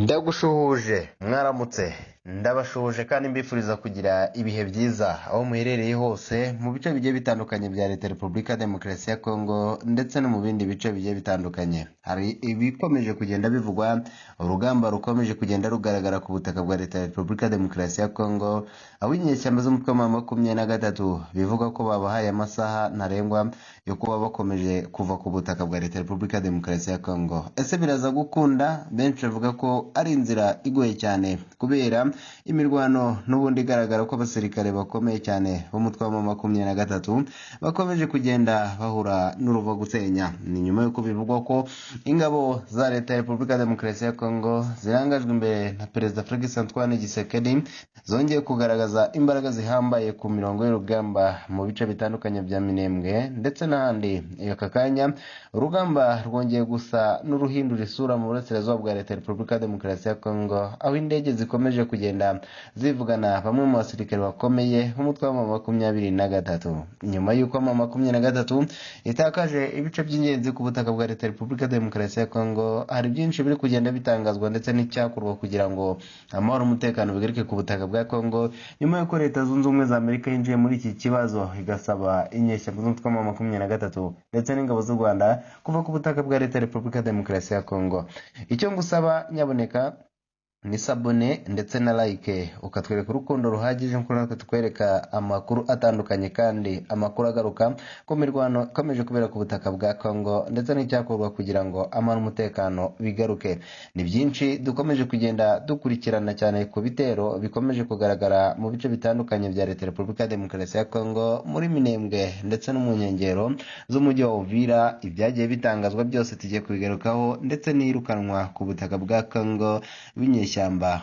Ndagushuhuje mwaramutse, ndabashuhuje kandi mbifuriza kugira ibihe byiza aho muherereye hose mu bice bigiye bitandukanye bya Leta Repubulika Demokarasi ya Kongo ndetse no mu bindi bice bigiye bitandukanye. Hari ibikomeje kugenda bivugwa, urugamba rukomeje kugenda rugaragara ku butaka bwa Leta ya Repubulika Demokarasi ya Kongo, aho inyeshyamba z'umutwe wa 23 bivuga ko babahaye amasaha ntarengwa yo kuba bakomeje kuva ku butaka bwa Leta ya Repubulika Demokarasi ya Kongo. Ese biraza gukunda? Benshi bavuga ko ari inzira igoye cyane kubera imirwano n'ubundi igaragara ko abasirikare bakomeye cyane b'umutwe wa 23 bakomeje kugenda bahura n'uruva gusenya. Ni nyuma y'uko bivugwa ko ingabo za Leta ya Repubulika Demokarasi ya Kongo zirangajwe imbere na Perezida Felix Antoine Tshisekedi zongeye kugaragaza imbaraga zihambaye ku mirongo y'urugamba mu bice bitandukanye bya Minembwe ndetse n'ahandi. Aka kanya urugamba rwongeye gusa n'uruhindura isura mu burasirazuba bwa Leta ya Repubulika Demokarasi ya Kongo, aho indege zikomeje kugenda zivugana bamwe mu basirikare bakomeye b'umutwe wa 23, nyuma y'uko 23 itakaje ibice by'ingenzi ku butaka bwa Leta ya Repubulika Demokarasi ya Kongo. Hari byinshi biri kugenda bitangazwa ndetse n'icyakorwa kugira ngo amahoro n'umutekano bigaruke ku butaka bwa Kongo, nyuma y'uko Leta Zunze Ubumwe za Amerika yinjiye muri iki kibazo igasaba inyeshyamba z'umutwe wa 23 ndetse n'ingabo z'u Rwanda kuva ku butaka bwa Leta ya Repubulika Demokarasi ya Kongo. Icyo ngusaba nyaboneka ni sabone ndetse na like, ukatwereka urukundo ruhagije nk'uko natwe tukwereka amakuru atandukanye kandi amakuru agaruka ku mirwano ikomeje kubera ku butaka bwa Kongo ndetse n'icyakorwa kugira ngo amahoro n'umutekano bigaruke. Ni byinshi dukomeje kugenda dukurikirana cyane ku bitero bikomeje kugaragara mu bice bitandukanye bya Leta ya Repubulika Demokarasi ya Kongo, muri Minembwe ndetse no mu nkengero z'umujyi wa Uvira. Ibyagiye bitangazwa byose tugiye kubigarukaho ndetse n'iyirukanwa ku butaka bwa Kongo b'inyeshyamba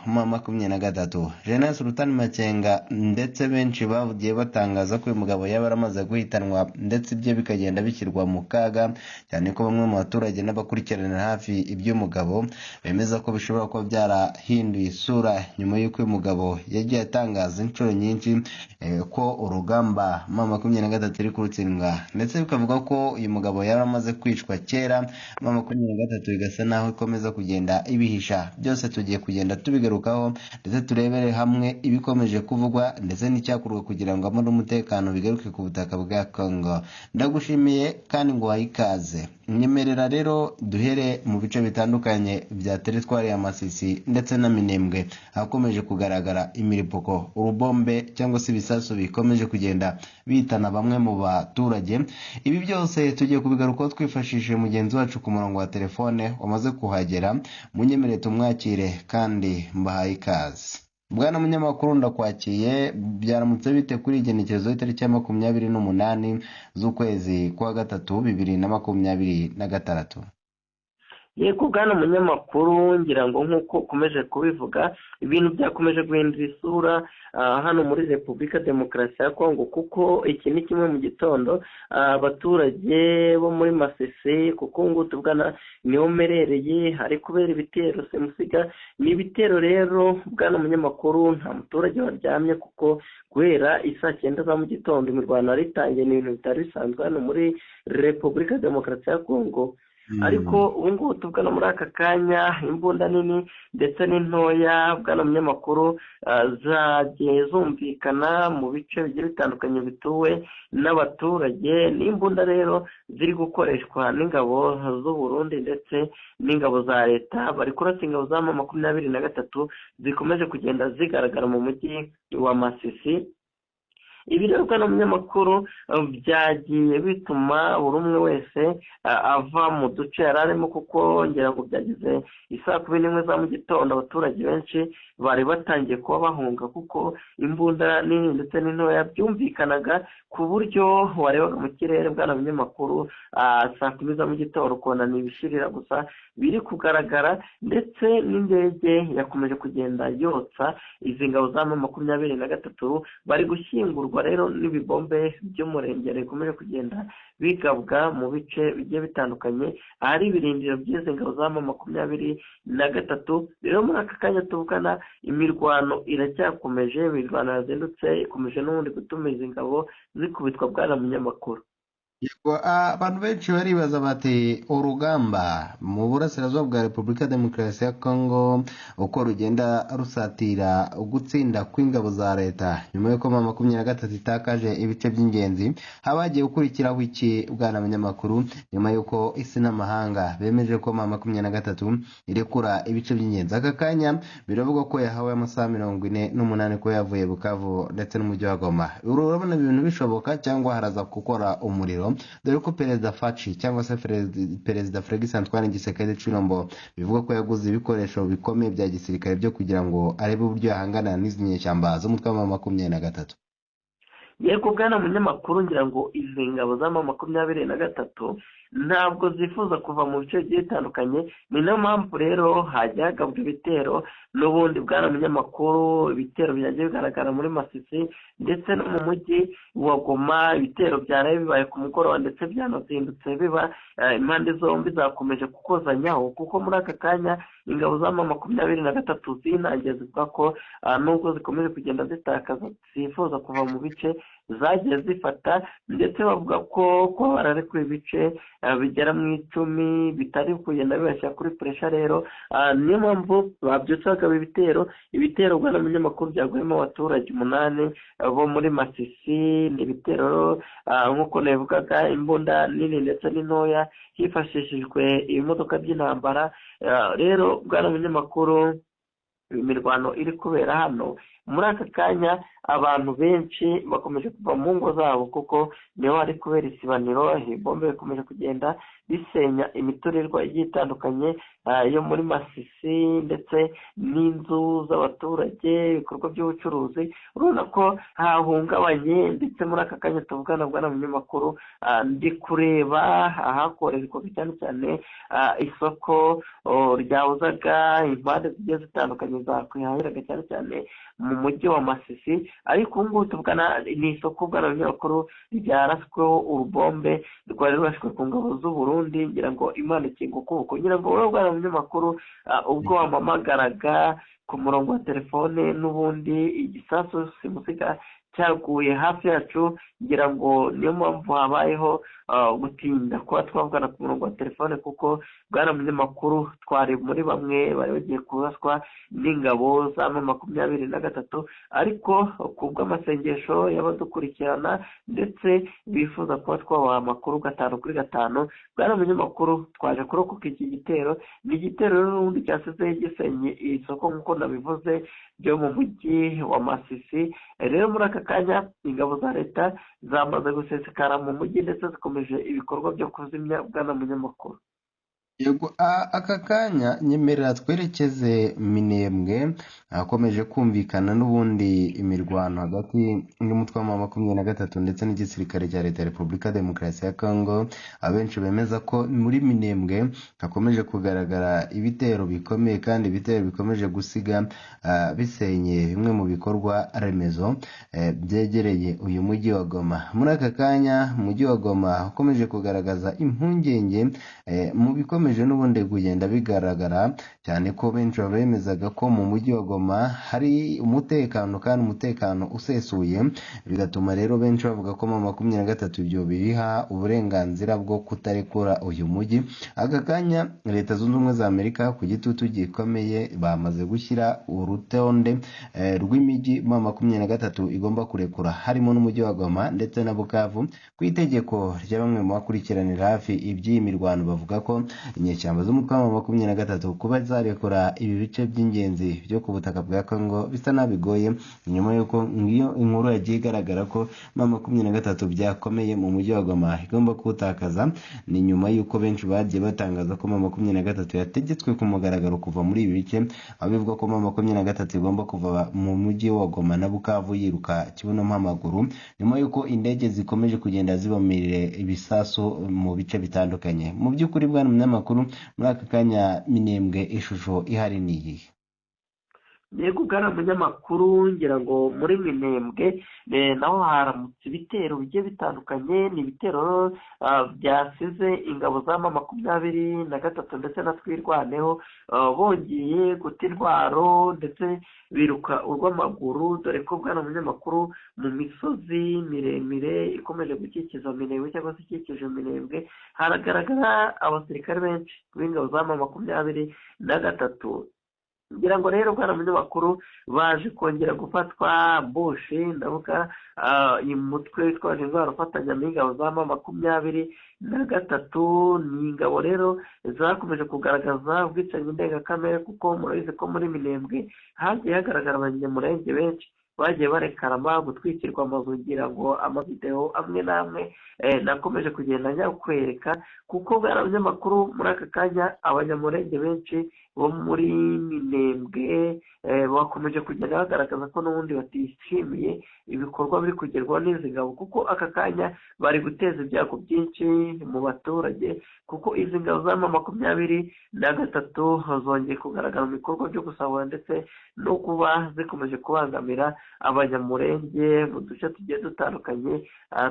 23 General Sultan Makenga, ndetse benshi bagiye batangaza ko uyu mugabo yaba yaramaze guhitanwa ndetse ibye bikagenda bishyirwa mu kaga, cyane ko bamwe mu baturage n'abakurikiranira hafi iby'umugabo bemeza ko bishobora kuba byarahinduye isura nyuma y'uko uyu mugabo yagiye atangaza inshuro nyinshi ko urugamba 23 iri kurutsindwa, ndetse bikavuga ko uyu mugabo yari amaze kwicwa kera, 23 igasa naho ikomeza kugenda ibihisha. Byose tugiye kugenda tubigarukaho ndetse turebere hamwe ibikomeje kuvugwa ndetse n'icyakorwa kugira ngo amahoro n'umutekano bigaruke ku butaka bwa Kongo. Ndagushimiye kandi nguhaye ikaze. Nyemerera rero duhere mu bice bitandukanye bya teritwari ya Masisi ndetse na Minembwe, ahakomeje kugaragara imiripuko, urubombe cyangwa se ibisasu bikomeje kugenda bitana bamwe mu baturage. Ibi byose tugiye kubigarukaho twifashishije mugenzi wacu ku murongo wa telefone wamaze kuhagera. Munyemerere tumwakire kandi mbahaye ikaze. Bwana munyamakuru, ndakwakiye. Byaramutse bite kuri igenekerezo y'itariki ya 28 z'ukwezi kwa gatatu 2026? Yego bwana munyamakuru, ngira ngo nk'uko ukomeje kubivuga ibintu byakomeje guhindura isura hano muri Repubulika Demokarasi ya Kongo, kuko iki ni kimwe mu gitondo abaturage bo muri Masisi, kuko ngo tuvugana niho mperereye, hari kubera ibitero simusiga. Ni ibitero rero bwana munyamakuru, nta muturage waryamye kuko guhera isaa 9 za mu gitondo imirwano yari itangiye. Ni ibintu bitari bisanzwe hano muri Repubulika Demokarasi ya Kongo. Ariko ubu ngubu tuvugana muri aka kanya imbunda nini ndetse n'intoya bwana munyamakuru zagiye zumvikana mu bice bigiye bitandukanye bituwe n'abaturage. N'imbunda rero ziri gukoreshwa n'ingabo z'u Burundi ndetse n'ingabo za leta, bari kurasa ingabo za 23 zikomeje kugenda zigaragara mu mujyi wa Masisi. Ibi rero bwana munyamakuru byagiye bituma buri umwe wese ava mu duce yari arimo, kuko ngira ngo byageze isaa 11 za mu gitondo abaturage benshi bari batangiye kuba bahunga, kuko imbunda nini ndetse n'intoya byumvikanaga ku buryo warebaga mu kirere bwana munyamakuru saa 10 za mu gitondo ukabona ni ibishirira gusa biri kugaragara, ndetse n'indege yakomeje kugenda yotsa izi ngabo za 23 bari gushyingurwa rero n'ibibombe by'umurengera bikomeje kugenda bigabwa mu bice bigiye bitandukanye ahari ibirindiro by'izi ngabo za 23. Rero muri aka kanya tuvugana imirwano iracyakomeje, imirwano yazindutse ikomeje n'ubundi gutuma izi ngabo zikubitwa bwana munyamakuru. Yego, abantu benshi baribaza bati urugamba mu burasirazuba bwa Repubulika ya Demokarasi ya Kongo uko rugenda rusatira gutsinda kw'ingabo za leta nyuma y'uko M23 itakaje ibice by'ingenzi, haba hagiye gukurikiraho iki bwana munyamakuru, nyuma y'uko isi n'amahanga bemeje ko M23 irekura ibice by'ingenzi? Aka kanya biravugwa ko yahawe amasaha 48 ko yavuye Bukavu ndetse n'umujyi wa Goma. Urabona ibintu bishoboka cyangwa haraza gukora umuriro, dore ko Perezida Faci cyangwa se Perezida Felix Antoine Tshisekedi Tshilombo bivuga ko yaguze ibikoresho bikomeye bya gisirikare byo kugira ngo arebe uburyo yahangana n'izi nyeshyamba z'umutwe wa M23. Yego bwana munyamakuru, ngira ngo izi ngabo za M23 ntabwo zifuza kuva mu bice bigiye bitandukanye. Ni nayo mpamvu rero hajya hagabwa ibitero n'ubundi bwana munyamakuru, ibitero byagiye bigaragara muri Masisi ndetse no mu mujyi wa Goma. Ibitero byaraye bibaye ku mugoroba ndetse byanazindutse biba, impande zombi zakomeje gukozanyaho, kuko muri aka kanya ingabo za M23 zinangiye zivuga ko nubwo zikomeje kugenda zitakaza zifuza kuva mu bice zagiye zifata, ndetse bavuga ko kuba bararekuye ibice bigera mu 10 bitari kugenda bibashyira kuri puresha. Rero niyo mpamvu babyutse bagaba ibitero. Ibitero bwana munyamakuru byaguyemo abaturage 8 bo muri Masisi. Ni ibitero nk'uko nabivugaga, imbunda nini ndetse n'intoya, hifashishijwe ibimodoka by'intambara. Rero bwana munyamakuru, imirwano iri kubera hano muri aka kanya, abantu benshi bakomeje kuva mu ngo zabo kuko niho hari kubera isibaniro. Ibombe bikomeje kugenda bisenya imiturirwa igiye itandukanye yo muri Masisi ndetse n'inzu z'abaturage, ibikorwa by'ubucuruzi. Urabona ko hahungabanye, ndetse muri aka kanya tuvugana bwana munyamakuru, ndi kureba ahakorerwa cyane cyane isoko ryahuzaga impande zigiye zitandukanye zakwihahiraga cyane cyane mu mujyi wa Masisi. Ariko ubu ngubu tuvugana ni isoko bwana munyamakuru ryarasweho urubombe rwari rurashwe ku ngabo z'u Burundi. Ngira ngo Imana ikinga ukuboko. Ngira ngo wowe bwana munyamakuru, ubwo wampamagaraga ku murongo wa telefone, n'ubundi igisasu simusiga cyaguye hafi yacu. Ngira ngo niyo mpamvu habayeho gutinda kuba twavugana ku murongo wa telefone, kuko bwana munyamakuru twari muri bamwe bari bagiye kuraswa n'ingabo za M23, ariko ku bw'amasengesho y'abadukurikirana ndetse bifuza kuba twabaha amakuru 5 kuri 5, bwana munyamakuru twaje kurokoka iki gitero. Ni igitero rero n'ubundi cyasize gisenye isoko nk'uko nabivuze byo mu mujyi wa Masisi. Rero muri aka kanya ingabo za leta zamaze gusesekara mu mujyi ndetse zikomeje ibikorwa byo kuzimya bwana munyamakuru. Yego, aka kanya nyemerera twerekeze Minembwe, ahakomeje kumvikana n'ubundi imirwano hagati y'umutwe wa M23 ndetse n'igisirikare cya leta ya Repubulika Demokarasi ya Kongo. Abenshi bemeza ko muri Minembwe hakomeje kugaragara ibitero bikomeye, kandi ibitero bikomeje gusiga bisenye bimwe mu bikorwa remezo byegereye uyu mujyi wa Goma. Muri aka kanya umujyi wa Goma ukomeje kugaragaza impungenge mu bikomeje n'ubundi kugenda bigaragara cyane ko benshi bemezaga ko mu mujyi wa Goma hari umutekano kandi umutekano usesuye, bigatuma rero benshi bavuga ko M23 ibyo biha uburenganzira bwo kutarekura uyu mujyi. Aka kanya Leta Zunze Ubumwe za Amerika ku gitutu gikomeye bamaze gushyira urutonde rw'imijyi M23 igomba kurekura, harimo n'umujyi wa Goma ndetse na Bukavu. Ku itegeko rya bamwe mu bakurikiranira hafi iby'iyi mirwano bavuga ko inyeshyamba z'umutwe wa M23 kuba zarekura ibi bice by'ingenzi byo ku butaka bwa Kongo bisa n'abigoye, nyuma y'uko ngiyo inkuru yagiye igaragara ko M23 byakomeye mu mujyi wa Goma igomba kuwutakaza. Ni nyuma y'uko benshi bagiye batangaza ko M23 yategetswe ku mugaragaro kuva muri ibi bice, aho bivugwa ko M23 igomba kuva mu mujyi wa Goma na Bukavu yiruka kibuno mpamaguru, nyuma y'uko indege zikomeje kugenda zibamirire ibisasu mu bice bitandukanye. Mu by'ukuri bwana munyamakuru, muri aka kanya Minembwe ishusho ihari ni iyihe? Yego bwana munyamakuru, ngira ngo muri Minembwe naho haramutse ibitero bigiye bitandukanye. Ni ibitero byasize ingabo za M23 ndetse na Twirwaneho bongeye guta intwaro ndetse biruka urw'amaguru, dore ko bwana munyamakuru mu misozi miremire ikomeje gukikiza Minembwe cyangwa se ikikije Minembwe haragaragara abasirikare benshi b'ingabo za M23. Ngira ngo rero bwana munyamakuru baje kongera gufatwa Bush, ndavuga uyu mutwe witwaje intwaro ufatanya n'ingabo za M23. Ni ingabo rero zakomeje kugaragaza ubwicanyi ndengakamere, kuko murabizi ko muri Minembwe hagiye hagaragara abanyamurenge benshi bagiye barekarama gutwikirwa amazu. Ngira ngo amavideo amwe n'amwe nakomeje kugenda nyakwereka, kuko bwana munyamakuru muri aka kanya abanyamurenge benshi bo muri Minembwe bakomeje kugenda bagaragaza ko n'ubundi batishimiye ibikorwa biri kugerwaho n'izi ngabo, kuko aka kanya bari guteza ibyago byinshi mu baturage, kuko izi ngabo za M23 zongeye kugaragara mu bikorwa byo gusahura ndetse no kuba zikomeje kubangamira abanyamurenge mu duce tugiye dutandukanye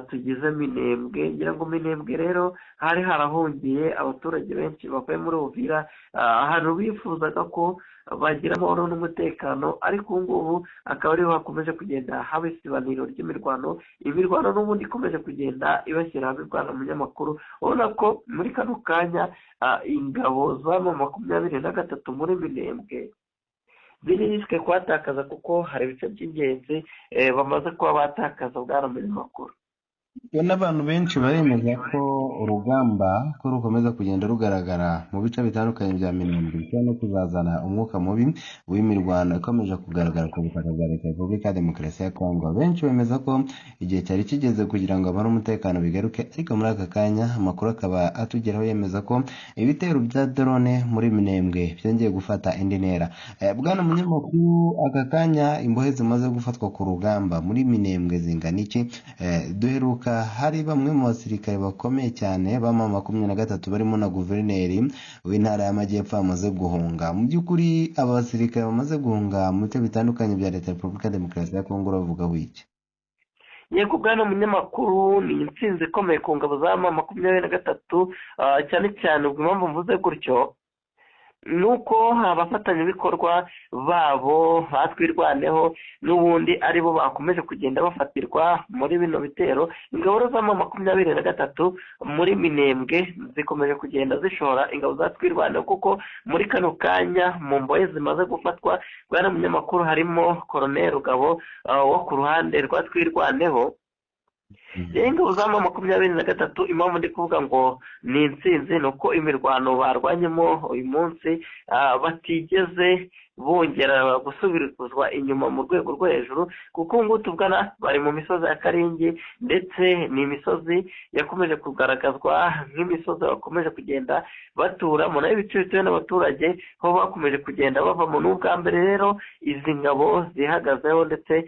tugize Minembwe. Ngira ngo Minembwe rero hari harahungiye abaturage benshi bavuye muri Uvira, ahantu bifuzaga ko bagira amahoro n'umutekano, ariko ubu ngubu akaba ariho hakomeje kugenda haba isibaniro ry'imirwano. Imirwano n'ubundi ikomeje kugenda ibashyira hamwe. Bwana munyamakuru, ubona ko muri kano kanya ingabo za M23 muri Minembwe ziri risike kuhatakaza, kuko hari ibice by'ingenzi bamaze kuba batakaza. Bwana munyamakuru, n'abantu benshi baremeza ko urugamba ko rukomeza kugenda rugaragara mu bice bitandukanye bya Minembwe bishobora no kuzazana umwuka mubi w'imirwano ikomeje kugaragara ku butaka bwa Leta Repubulika ya Demokarasi ya Kongo. Benshi bemeza ko igihe cyari kigeze kugira ngo amahoro umutekano bigaruke, ariko muri aka kanya amakuru akaba atugeraho yemeza ko ibitero bya drone muri Minembwe byongeye gufata indi ntera. Bwana munyamakuru, aka kanya imbohe zimaze gufatwa ku rugamba muri Minembwe zingana iki? Duheruka hari bamwe mu basirikare bakomeye cyane ba M23 barimo na guverineri w'intara y'Amajyepfo bamaze guhunga. Mu by'ukuri aba basirikare bamaze guhunga mu bice bitandukanye bya Leta Repubulika ya Demokarasi ya Kongo bavugaho iki? Yego bwana munyamakuru, ni intsinzi ikomeye ku ngabo za M23, cyane cyane ubwo impamvu mvuze gutyo nuko abafatanyabikorwa babo batwirwaneho n'ubundi aribo bakomeje kugenda bafatirwa muri bino bitero. Ingabo za M23 muri Minembwe zikomeje kugenda zishora ingabo za Twirwaneho, kuko muri kano kanya mu mbohe zimaze gufatwa bwana munyamakuru harimo Colonel Rugabo wo ku ruhande rwa Twirwaneho. Ingabo za M23, impamvu ndi kuvuga ngo ni intsinzi ni uko imirwano barwanyemo uyu munsi batigeze bongera gusubizwa inyuma mu rwego rwo hejuru, kuko ngubu tuvugana bari mu misozi ya Karingi, ndetse ni imisozi yakomeje kugaragazwa nk'imisozi bakomeje kugenda baturamo, nayo ibice bituwe n'abaturage ho bakomeje kugenda bavamo. N'ubwa mbere rero izi ngabo zihagazeho ndetse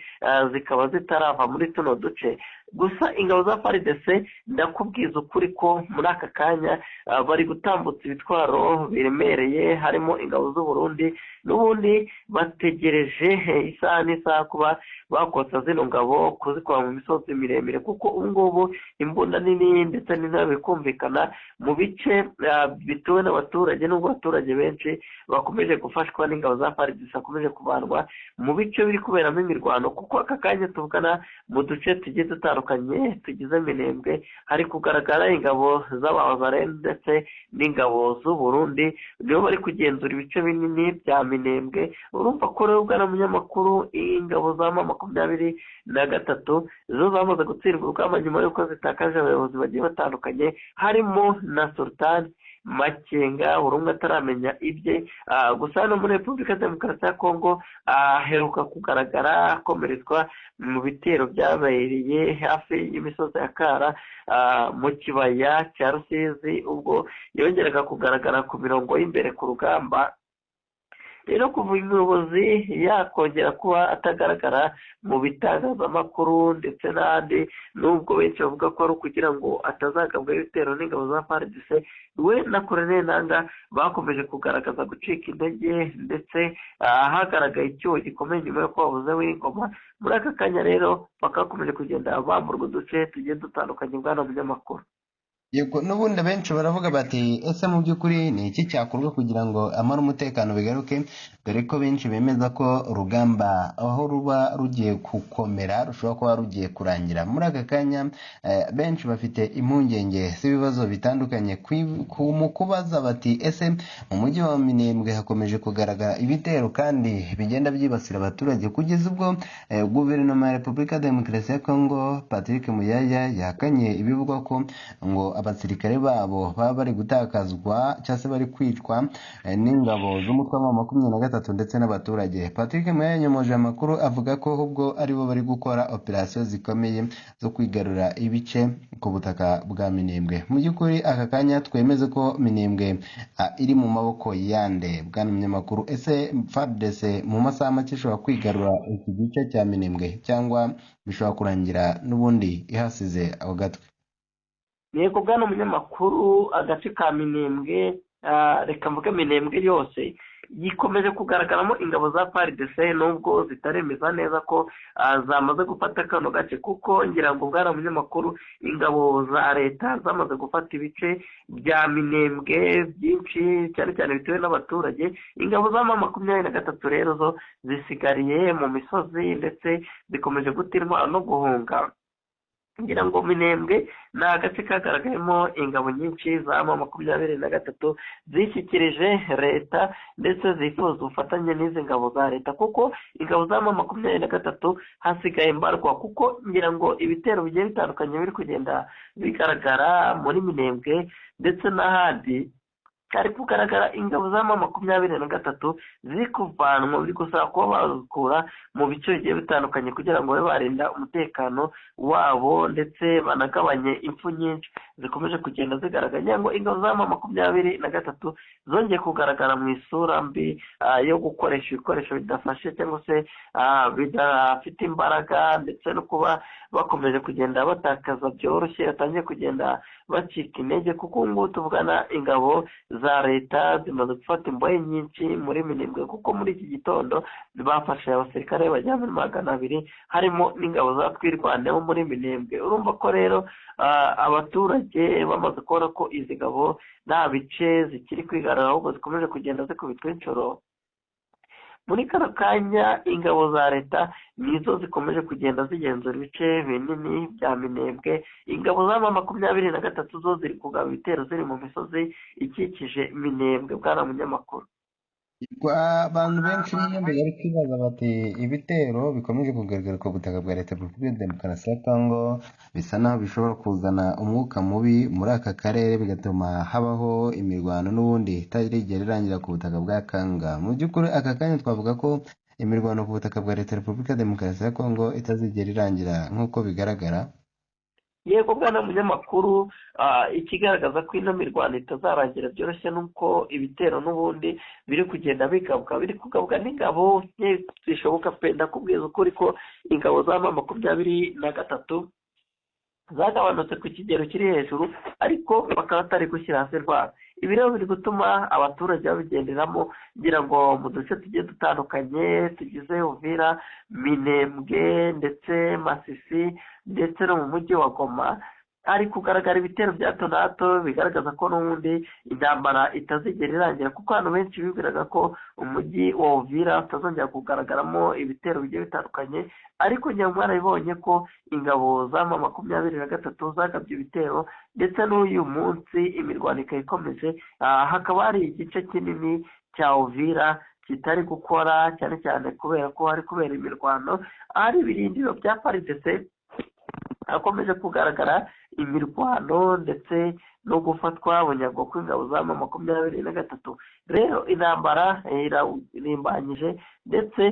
zikaba zitarava muri tuno duce. Gusa ingabo za FARDC ndakubwiza ukuri ko muri aka kanya bari gutambutsa ibitwaro biremereye, harimo ingabo z'u Burundi n'ubundi bategereje isaha n'isaha kuba bakotsa zino ngabo kuzikora mu misozi miremire, kuko ubu ngubu imbunda nini ndetse n'intare bikumvikana mu bice bituwe n'abaturage, n'ubwo abaturage benshi bakomeje gufashwa n'ingabo za FARDC bakomeje kuvanwa mu bice biri kuberamo imirwano, kuko aka kanya tuvugana mu duce tugiye dutandukanye tugize Minembwe hari kugaragara ingabo z'abazarene ndetse n'ingabo z'u Burundi, nibo bari kugenzura ibice binini bya Minembwe. Urumva ko rero bwana munyamakuru ingabo za M23 zo zamaze gutsindwa urugamba nyuma y'uko zitakaje abayobozi bagiye batandukanye, harimo na Sultan Makenga, buri umwe ataramenya ibye. Gusa hano muri Repubulika Demokarasi ya Kongo aheruka kugaragara akomeretswa mu bitero byabereye hafi y'imisozi ya Kara mu kibaya cya Rusizi, ubwo yongeraga kugaragara ku mirongo y'imbere ku rugamba. Rero kuva uyu muyobozi yakongera kuba atagaragara mu bitangazamakuru ndetse n'ahandi, nubwo benshi bavuga ko ari ukugira ngo atazagabwaho ibitero n'ingabo za FARDC, we na Colonel Nanga bakomeje kugaragaza gucika intege, ndetse hagaragaye icyuho gikomeye nyuma y'uko babuze w'ingoma. Muri aka kanya rero bakaba bakomeje kugenda bamburwa uduce tugiye dutandukanye, bwana munyamakuru. Yego, n'ubundi abenshi baravuga bati ese mu by'ukuri ni iki cyakorwa kugira ngo amara umutekano bigaruke, dore ko benshi bemeza ko urugamba aho ruba rugiye gukomera rushobora kuba rugiye kurangira. Muri aka kanya benshi bafite impungenge z'ibibazo bitandukanye mu kubaza bati ese mu mujyi wa Minembwe hakomeje kugaragara ibitero kandi bigenda byibasira abaturage, kugeza ubwo guverinoma ya Repubulika ya Demokarasi ya Kongo Patrick Muyaya yahakanye ibivugwa ko ngo abasirikare babo baba bari gutakazwa cyangwa se bari kwicwa n'ingabo z'umutwe wa 23 ndetse n'abaturage. Patrick Muyaya yanyomoje amakuru avuga ko ahubwo aribo bari gukora operasiyo zikomeye zo kwigarura ibice ku butaka bwa Minembwe. Mu by'ukuri aka kanya twemeze ko Minembwe iri mu maboko yande, bwana munyamakuru? Ese FARDC mu masaha make ishobora kwigarura iki gice cya Minembwe, cyangwa bishobora kurangira n'ubundi ihasize ako gatwe? Yego bwana munyamakuru, agace ka Minembwe, reka mvuge Minembwe yose yikomeje kugaragaramo ingabo za FARDC, nubwo zitaremeza neza ko zamaze gufata kano gace, kuko ngira ngo bwana munyamakuru ingabo za leta zamaze gufata ibice bya Minembwe byinshi, cyane cyane bitewe n'abaturage. Ingabo za M23 rero zo zisigariye mu misozi ndetse zikomeje guta intwaro no guhunga. Ngira ngo Minembwe ni agace kagaragayemo ingabo nyinshi za M23 zishyikirije leta ndetse zifuza ubufatanye n'izi ngabo za leta, kuko ingabo za M23 hasigaye mbarwa, kuko ngira ngo ibitero bigiye bitandukanye biri kugenda bigaragara muri Minembwe ndetse n'ahandi, hari kugaragara ingabo za M23 ziri kuvanwa, biri gusaba kuba bazikura mu bice bigiye bitandukanye kugira ngo babe barinda umutekano wabo ndetse banagabanye impfu nyinshi zikomeje kugenda zigaragara. Ngira ngo ingabo za M23 zongeye kugaragara mu isura mbi yo gukoresha ibikoresho bidafashe cyangwa se bidafite imbaraga, ndetse no kuba bakomeje kugenda batakaza byoroshye, batangiye kugenda bacika intege, kuko ubu ngubu tuvugana ingabo za leta zimaze gufata imbohe nyinshi muri Minembwe, kuko muri iki gitondo bafashe abasirikare bagera muri 200 harimo n'ingabo za Twirwaneho muri Minembwe. Urumva ko rero abaturage bamaze kubona ko izi ngabo nta bice zikiri kwigarura, ahubwo zikomeje kugenda zikubitwa inshuro. Muri kano kanya ingabo za leta nizo zikomeje kugenda zigenzura ibice binini bya Minembwe. Ingabo za M23 zo ziri kugaba ibitero ziri mu misozi ikikije Minembwe, bwana munyamakuru. Abantu benshi bari kwibaza bati ibitero bikomeje kugaragara ku butaka bwa Leta Repubulika ya Demokarasi ya Kongo bisa naho bishobora kuzana umwuka mubi muri aka karere, bigatuma habaho imirwano n'ubundi itarigera irangira ku butaka bwa Kanga. Mu by'ukuri aka kanya twavuga ko imirwano ku butaka bwa Leta Repubulika ya Demokarasi ya Kongo itazigera irangira nk'uko bigaragara. Yego bwana munyamakuru, ikigaragaza ko ino mirwano itazarangira byoroshye nuko ibitero n'ubundi biri kugenda bigabwa, biri kugabwa n'ingabo zishoboka pe. Ndakubwiza ukuri ko ingabo za M23 zagabanutse ku kigero kiri hejuru, ariko bakaba batari gushyira hasi intwaro. Ibi rero biri gutuma abaturage babigenderamo, ngira ngo mu duce tugiye dutandukanye tugize Uvira, Minembwe ndetse Masisi ndetse no mu mujyi wa Goma, hari kugaragara ibitero bya hato na hato bigaragaza ko n'ubundi intambara itazigera irangira, kuko abantu benshi bibwiraga ko umujyi wa Uvira utazongera kugaragaramo ibitero bigiye bitandukanye, ariko nyuma mwarabibonye ko ingabo za M23 zagabye ibitero, ndetse n'uyu munsi imirwano ikaba ikomeje. Hakaba hari igice kinini cya Uvira kitari gukora, cyane cyane kubera ko hari kubera imirwano, hari ibirindiro bya FARDC hakomeje kugaragara Imirwano ndetse no gufatwa bunyago kw'ingabo za M23. Rero intambara irarimbanyije, ndetse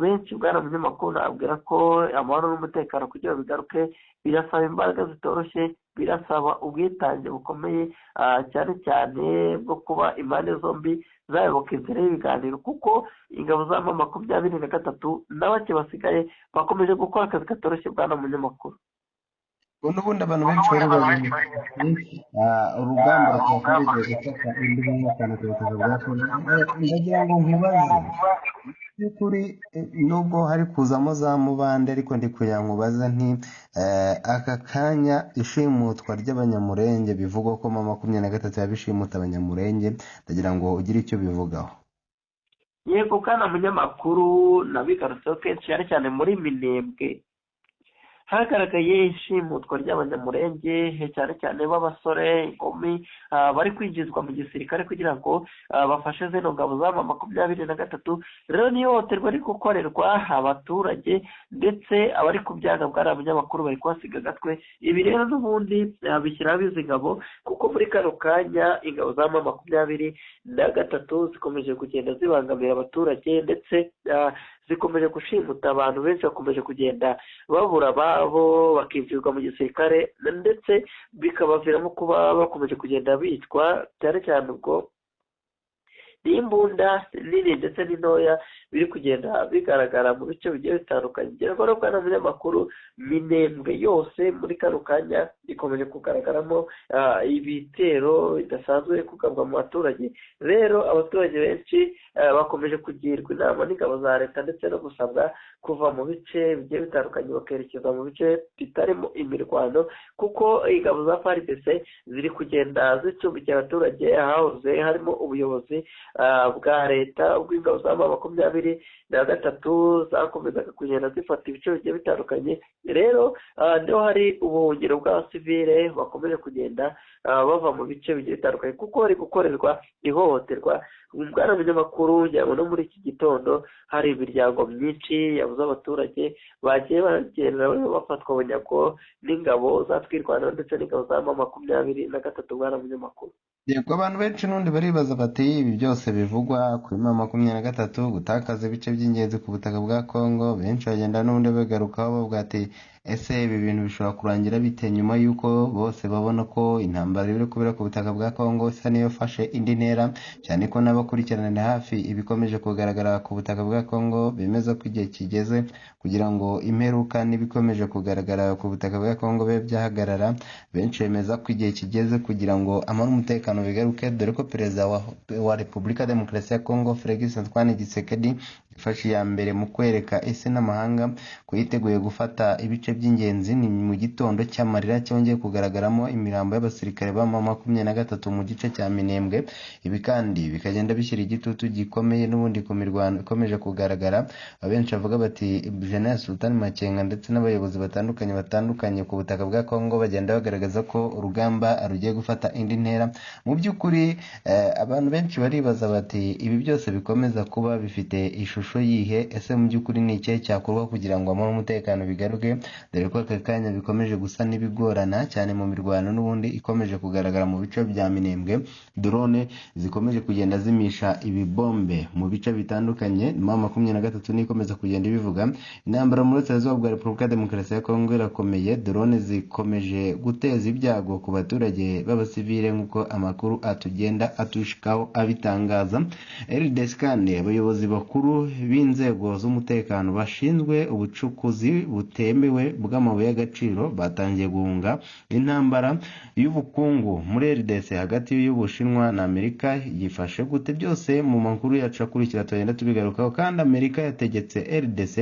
benshi, bwana munyamakuru, nabwira ko amahoro n'umutekano kugira ngo bigaruke birasaba imbaraga zitoroshye, birasaba ubwitange bukomeye, cyane cyane bwo kuba impande zombi zayoboka inzira y'ibiganiro, kuko ingabo za M23 na bake basigaye bakomeje gukora akazi katoroshye, bwana munyamakuru. N'ubundi abantu benshi bari bazi urugamba rwakomeje gufata indi ntera cyane ku butaka bwa Kongo. Ndagira ngo nkubaze by'ukuri, nubwo hari kuzamo za mubande, ariko ndi kugira ngo nkubaze nti aka kanya ishimutwa ry'Abanyamurenge bivugwa ko M23 yabishimuta Abanyamurenge, ndagira ngo ugire icyo bivugaho. Yego kana munyamakuru, nabigarutseho kenshi, cyane cyane muri Minembwe hagaragaye ishimutwa ry'Abanyamurenge, cyane cyane b'abasore, inkumi, bari kwinjizwa mu gisirikare kugira ngo bafashe zino ngabo za M23. Rero ni ihohoterwa riri gukorerwa abaturage, ndetse abari ku byaga, bwari abanyamakuru, bari kuhasiga agatwe. Ibi rero n'ubundi bishyiraho izi ngabo, kuko muri kano kanya ingabo za M23 zikomeje kugenda zibangamira abaturage, ndetse zikomeje gushimuta abantu benshi, bakomeje kugenda babura ababo, bakinjizwa mu gisirikare, ndetse bikabaviramo kuba bakomeje kugenda bicwa, cyane cyane ubwo n'imbunda nini ndetse n'intoya biri kugenda bigaragara mu bice bigiye bitandukanye. Ngira ngo rero bwana munyamakuru, Minembwe yose muri kano kanya ikomeje kugaragaramo ibitero bidasanzwe kugabwa mu baturage. Rero abaturage benshi bakomeje kugirwa inama n'ingabo za leta ndetse no gusabwa kuva mu bice bigiye bitandukanye bakerekeza mu bice bitarimo imirwano, kuko ingabo za FARDC ziri kugenda zicumbikiye abaturage ahahoze harimo ubuyobozi bwa leta, ubw'ingabo za M23 zakomezaga kugenda zifata ibice bigiye bitandukanye. Rero niho hari ubuhungiro bw'abasivile bakomeje kugenda bava mu bice bigiye bitandukanye, kuko bari gukorerwa ihohoterwa. Bwana munyamakuru, ngira ngo no muri iki gitondo hari imiryango myinshi yabuze abaturage bagiye bagenda bafatwa bunyago n'ingabo za Twirwaneho ndetse n'ingabo za M23, bwana munyamakuru. Yego, abantu benshi n'ubundi baribaza bati ibi byose bivugwa kuri M23 gutakaza ibice by'ingenzi ku butaka bwa Kongo, benshi bagenda n'ubundi bagarukaho bavuga ati ese ibi bintu bishobora kurangira bite nyuma y'uko bose babona ko intambara iri kubera ku butaka bwa Kongo isa n'iyo fashe indi ntera, cyane ko n'abakurikiranira hafi ibikomeje kugaragara ku butaka bwa Kongo bemeza ko igihe kigeze kugira ngo imperuka n'ibikomeje kugaragara ku butaka bwa Kongo bibe byahagarara. Benshi bemeza ko igihe kigeze kugira ngo amahoro n'umutekano bigaruke, dore ko perezida wa Repubulika Demokarasi ya Kongo Felix Antoine Tshisekedi yafashe iya mbere mu kwereka isi n'amahanga ko yiteguye gufata ibice by'ingenzi. Ni mu gitondo cy'amarira cyongeye kugaragaramo imirambo y'abasirikare ba M23 mu gice cya Minembwe. Ibi kandi bikagenda bishyira igitutu gikomeye n'ubundi ku mirwano ikomeje kugaragara. Abenshi bavuga bati General Sultan Makenga ndetse n'abayobozi batandukanye ku butaka bwa Kongo bagenda bagaragaza ko urugamba rugiye gufata indi ntera. Mu by'ukuri abantu benshi baribaza bati ibi byose bikomeza kuba bifite ishusho yihe? Ese mu by'ukuri ni ikihe cyakorwa kugira ngo amahoro n'umutekano bigaruke, dore ko aka kanya bikomeje gusa n'ibigorana cyane mu mirwano n'ubundi ikomeje kugaragara mu bice bya Minembwe. Drone zikomeje kugenda zimisha ibibombe mu bice bitandukanye. M23 nikomeza kugenda ibivuga. Intambara mu burasirazuba bwa Repubulika Demokarasi ya Kongo irakomeye, drone zikomeje guteza ibyago ku baturage b'abasivile nk'uko amakuru atugenda atushikaho abitangaza. RDC kandi abayobozi bakuru b'inzego z'umutekano bashinzwe ubucukuzi butemewe bw'amabuye y'agaciro batangiye guhunga. Intambara y'ubukungu muri RDC hagati y'Ubushinwa na Amerika yifashe gute? Byose mu makuru yacu akurikira tugenda tubigarukaho. Kandi Amerika yategetse RDC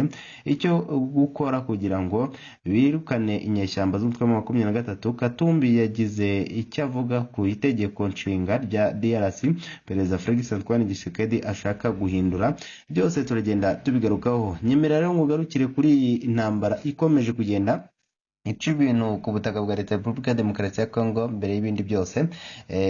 icyo gukora kugira ngo birukane inyeshyamba z'umutwe wa 23. Katumbi yagize icyo avuga ku itegeko nshinga rya DRC Perezida Felix Antoine Tshisekedi ashaka guhindura. Byose turagenda tubigarukaho. Nyemera rero ngugarukire kuri iyi ntambara ikomeje kugenda ica ibintu ku butaka bwa Leta ya Repubulika ya Demokarasi ya Kongo mbere y'ibindi byose.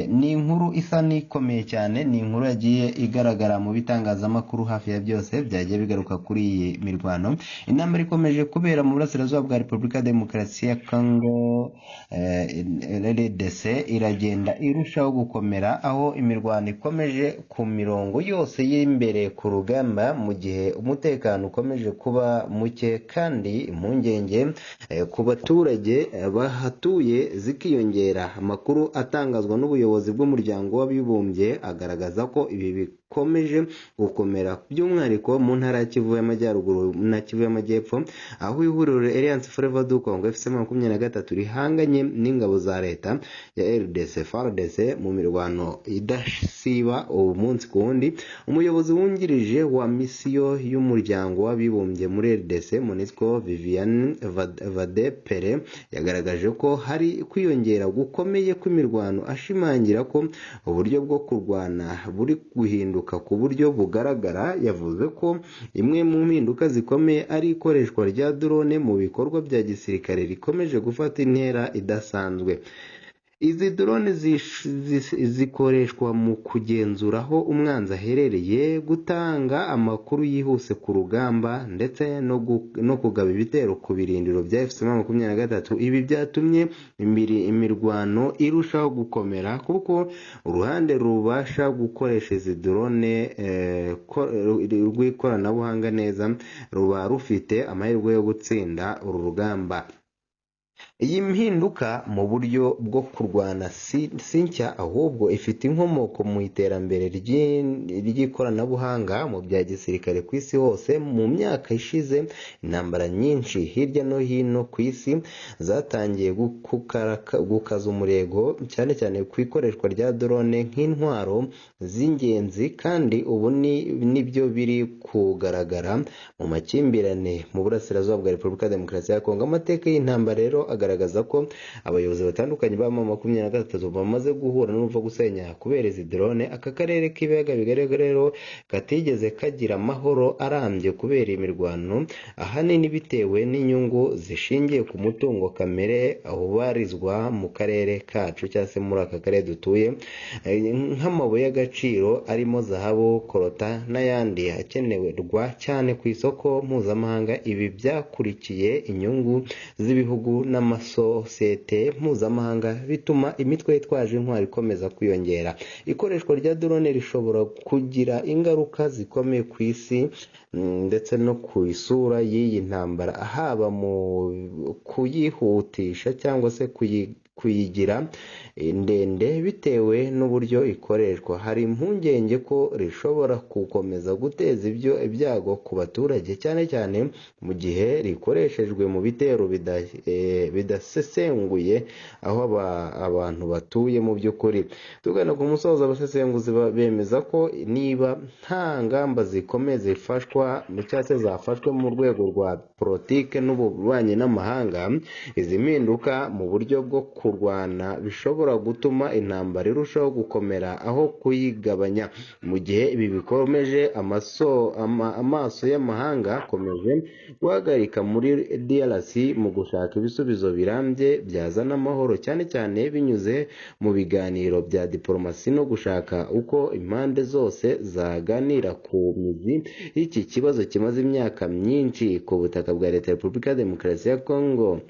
Ni inkuru isa n'ikomeye cyane, ni inkuru yagiye igaragara mu bitangazamakuru hafi ya byose byagiye bigaruka kuri iyi mirwano. Intambara ikomeje kubera mu burasirazuba bwa Repubulika ya Demokarasi ya Kongo, RDC, iragenda irushaho gukomera, aho imirwano ikomeje ku mirongo yose y'imbere ku rugamba, mu gihe umutekano ukomeje kuba muke kandi impungenge ku baturage bahatuye zikiyongera. Amakuru atangazwa n'ubuyobozi bw'umuryango w'abibumbye agaragaza ko ibi bikomeje gukomera, by'umwihariko mu ntara ya Kivu y'Amajyaruguru na Kivu y'Amajyepfo, aho ihuriro Alliance Fleuve du Congo FC 23 rihanganye n'ingabo za leta ya RDC FARDC mu mirwano idasiba umunsi ku wundi. Umuyobozi wungirije wa misiyo y'umuryango w'abibumbye muri RDC MONUSCO, Viviane Vadepere, yagaragaje ko hari kwiyongera gukomeye kw'imirwano, ashimangira ko uburyo bwo kurwana buri guhinduka ku buryo bugaragara. Yavuze ko imwe mu mpinduka zikomeye ari ikoreshwa rya drone mu bikorwa bya gisirikare rikomeje gufata intera idasanzwe. Izi drone zikoreshwa mu kugenzura aho umwanzi aherereye, gutanga amakuru yihuse ku rugamba, ndetse no kugaba ibitero ku birindiro bya FC 23. Ibi byatumye imirwano irushaho gukomera, kuko uruhande rubasha gukoresha izi drone rw'ikoranabuhanga neza ruba rufite amahirwe yo gutsinda uru rugamba. Iyi mpinduka mu buryo bwo kurwana si nshya, ahubwo ifite inkomoko mu iterambere ry'ikoranabuhanga mu bya gisirikare ku isi hose. Mu myaka ishize, intambara nyinshi hirya no hino ku isi zatangiye gukaza umurego, cyane cyane ku ikoreshwa rya drone nk'intwaro z'ingenzi, kandi ubu nibyo biri kugaragara mu makimbirane mu burasirazuba bwa Repubulika ya Demokarasi ya Kongo. Amateka y'intambara rero agaragaza ko abayobozi batandukanye ba M23 bamaze guhura n'urupfu gusenya kubera izi drone. Aka karere k'ibiyaga bigari rero katigeze kagira amahoro arambye kubera imirwano, ahanini bitewe n'inyungu zishingiye ku mutungo kamere ubarizwa mu karere kacu cyangwa se muri aka karere dutuye, nk'amabuye y'agaciro arimo zahabu, korota n'ayandi akenerwa cyane ku isoko mpuzamahanga. Ibi byakurikiye inyungu z'ibihugu n'amasosiyete mpuzamahanga, bituma imitwe yitwaje intwaro ikomeza kwiyongera. Ikoreshwa rya drone rishobora kugira ingaruka zikomeye ku isi ndetse no ku isura y'iyi ntambara, haba mu kuyihutisha cyangwa se kuyigira ndende bitewe n'uburyo ikoreshwa. Hari impungenge ko rishobora gukomeza guteza ibyago ku baturage, cyane cyane mu gihe rikoreshejwe mu bitero bidasesenguye aho abantu batuye. Mu by'ukuri, tugana ku musozo, abasesenguzi bemeza ko niba nta ngamba zikomeye zifashwa cyangwa se zafashwe mu rwego rwa politike n'ububanyi n'amahanga, izi mpinduka mu buryo bwo kurwana bishobora gutuma intambara irushaho gukomera aho kuyigabanya. Mu gihe ibi bikomeje, amaso y'amahanga akomeje guhagarika muri DRC mu gushaka ibisubizo birambye byazana amahoro, cyane cyane binyuze mu biganiro bya diporomasi no gushaka uko impande zose zaganira ku mizi y'iki kibazo kimaze imyaka myinshi ku butaka bwa Leta ya Repubulika ya Demokarasi ya Kongo.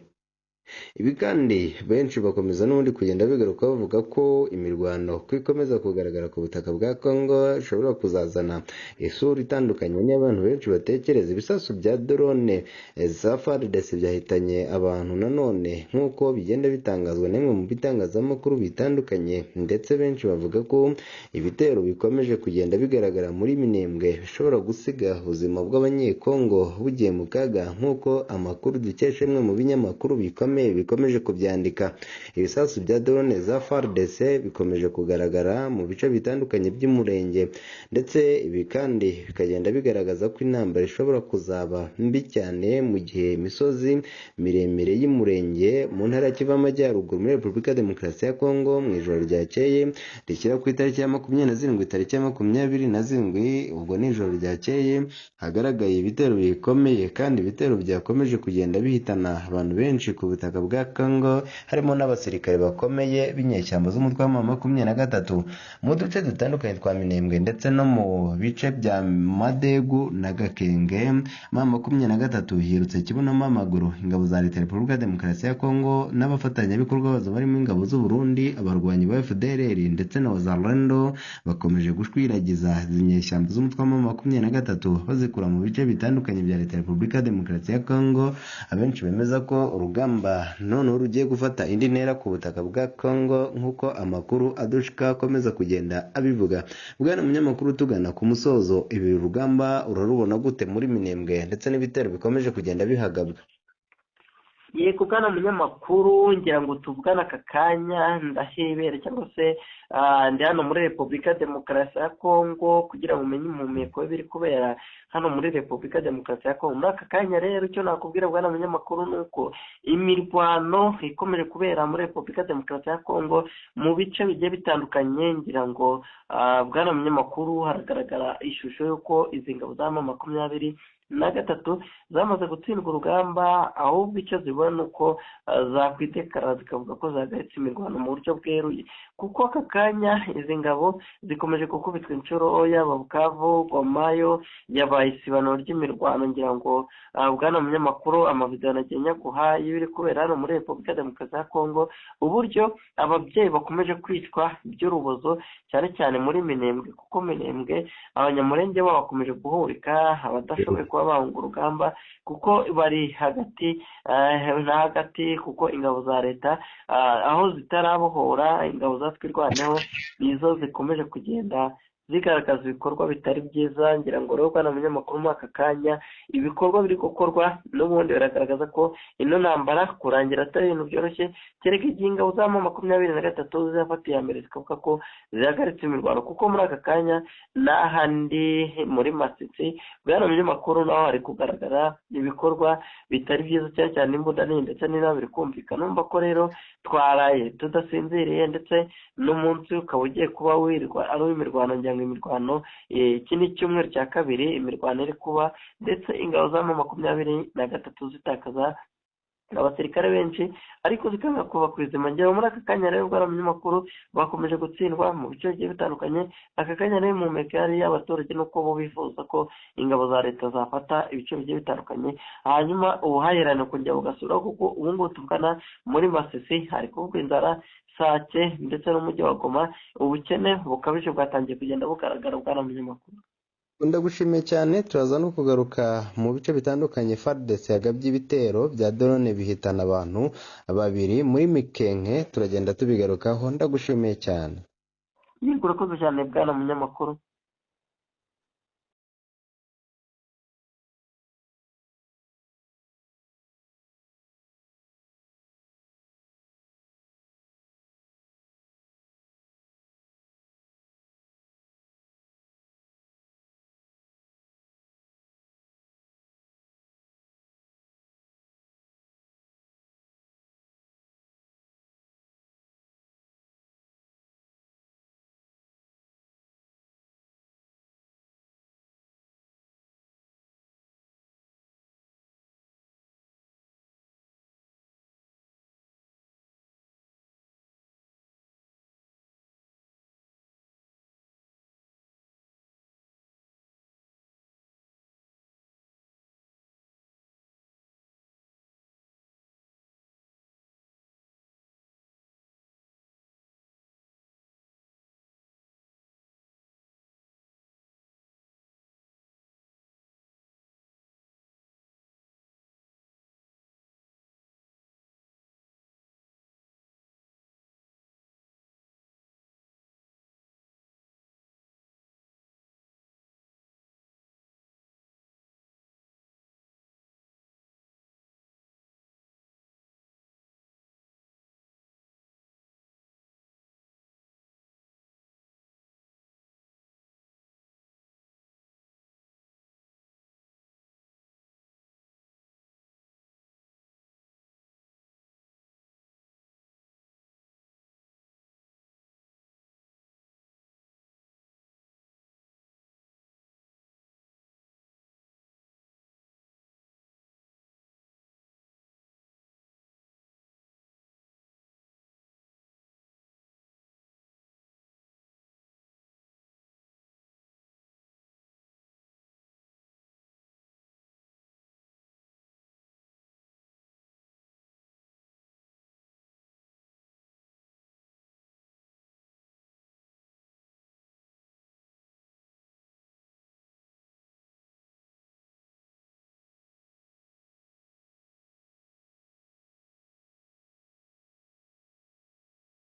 Ibi kandi benshi bakomeza n'ubundi kugenda bigaruka bavuga ko imirwano ko ikomeza kugaragara ku butaka bwa Kongo ishobora kuzazana isura itandukanye n'abantu benshi batekereza. Ibisasu bya drone za FARDC byahitanye abantu nanone, nk'uko bigenda bitangazwa n'imwe mu bitangazamakuru bitandukanye, ndetse benshi bavuga ko ibitero bikomeje kugenda bigaragara muri Minembwe bishobora gusiga ubuzima bw'abanyekongo bugiye mu kaga, nk'uko amakuru dukesha imwe mu binyamakuru bikomeye bikomeje kubyandika. Ibisasu bya drone za FARDC bikomeje kugaragara mu bice bitandukanye by'umurenge, ndetse ibi kandi bikagenda bigaragaza ko intambara ishobora kuzaba mbi cyane mu gihe imisozi miremire y'umurenge mu ntara ya Kivu y'Amajyaruguru muri Repubulika ya Demokarasi ya Kongo mu ijoro ryakeye rishyira ku itariki ya 27, tariki ya 27, ubwo ni ijoro ryakeye, hagaragaye ibitero bikomeye kandi ibitero byakomeje kugenda bihitana abantu benshi ku butaka butaka bwa Congo, harimo n'abasirikare bakomeye b'inyeshyamba z'umutwe wa M23 mu duce dutandukanye twa Minembwe ndetse no mu bice bya Madegu na Gakenge. M23 yirutse kibonamo amaguru ingabo za Leta ya Repubulika ya Demokarasi ya Congo n'abafatanyabikorwa bazo barimo ingabo z'u Burundi, abarwanyi ba FDLR ndetse na Wazalendo bakomeje gushwiragiza izi nyeshyamba z'umutwe wa M23 bazikura mu bice bitandukanye bya Leta ya Repubulika ya Demokarasi ya Congo. Abenshi bemeza ko urugamba noneho rugiye gufata indi ntera ku butaka bwa Congo, nk'uko amakuru adushika akomeza kugenda abivuga. Bwana munyamakuru, tugana ku musozo, ibi rugamba urarubona gute muri Minembwe ndetse n'ibitero bikomeje kugenda bihagabwa? Yego bwana munyamakuru, ngira ngo tuvugane aka kanya ndahebera cyangwa se ndi hano muri Repubulika ya Demokarasi ya Kongo kugira ngo umenye impumeko y'ibiri kubera hano muri Repubulika ya Demokarasi ya Kongo. Muri aka kanya rero icyo nakubwira bwana munyamakuru ni uko imirwano ikomeje kubera muri Repubulika ya Demokarasi ya Kongo mu bice bigiye bitandukanye. Ngira ngo bwana munyamakuru, haragaragara ishusho y'uko izi ngabo za M23 zamaze gutsindwa urugamba, ahubwo icyo zibona ni uko zakwitekara zikavuga ko zahagaritse imirwano mu buryo bweruye, kuko aka kanya izi ngabo zikomeje gukubitwa inshuro, yaba Bukavu, Gomayo yabaye isibanuro ry'imirwano. Ngira ngo bwana munyamakuru, amavideo nagiye nyaguha y'ibiri kubera hano muri Repubulika ya Demokarasi ya Kongo, uburyo ababyeyi bakomeje kwicwa by'urubozo cyane cyane muri Minembwe, kuko Minembwe Abanyamurenge bo bakomeje guhurika abadashoboye kuba bahunga urugamba, kuko bari hagati na hagati, kuko ingabo za leta aho zitarabohora ingabo za Twirwaneho nizo zikomeje kugenda zigaragaza ibikorwa bitari byiza. Ngira ngo rero bwana munyamakuru, muri aka kanya ibikorwa biri gukorwa n'ubundi biragaragaza ko ino ntambara kurangira atari ibintu byoroshye, kereka igihe ingabo za M23 zizafata iya mbere zikavuga ko zihagaritse imirwano, kuko muri aka kanya n'ahandi muri Masisi bwana munyamakuru naho hari kugaragara ibikorwa bitari byiza, cyane cyane imbunda nini ndetse n'inama biri kumvikana. Numva ko rero twaraye tudasinziriye, ndetse n'umunsi ukaba ugiye kuba wirirwa ari uw'imirwano. Ngira ngo imirwano iki ni icyumweru cya kabiri imirwano iri kuba, ndetse ingabo za M23 zitakaza abasirikare benshi ariko zikanga kuva ku izima. Ngira muri aka kanya rero bwana munyamakuru, bakomeje gutsindwa mu bice bigiye bitandukanye. Aka kanya rero impumeko yari y'abaturage nuko bo bifuza ko ingabo za leta zafata ibice bigiye bitandukanye, hanyuma ubuhahirane kongera bugasubiraho, kuko ubu ngubu tuvugana muri Masisi hari kuvugwa inzara, Sake ndetse n'umujyi wa Goma, ubukene bukabije bwatangiye kugenda bugaragara bwana munyamakuru. Ndagushimiye cyane. Turaza no kugaruka mu bice bitandukanye FARDC yagabye ibitero bya drone bihitana abantu babiri muri Mikenke, turagenda tubigarukaho. Ndagushimiye cyane. Yego, urakoze cyane bwana munyamakuru.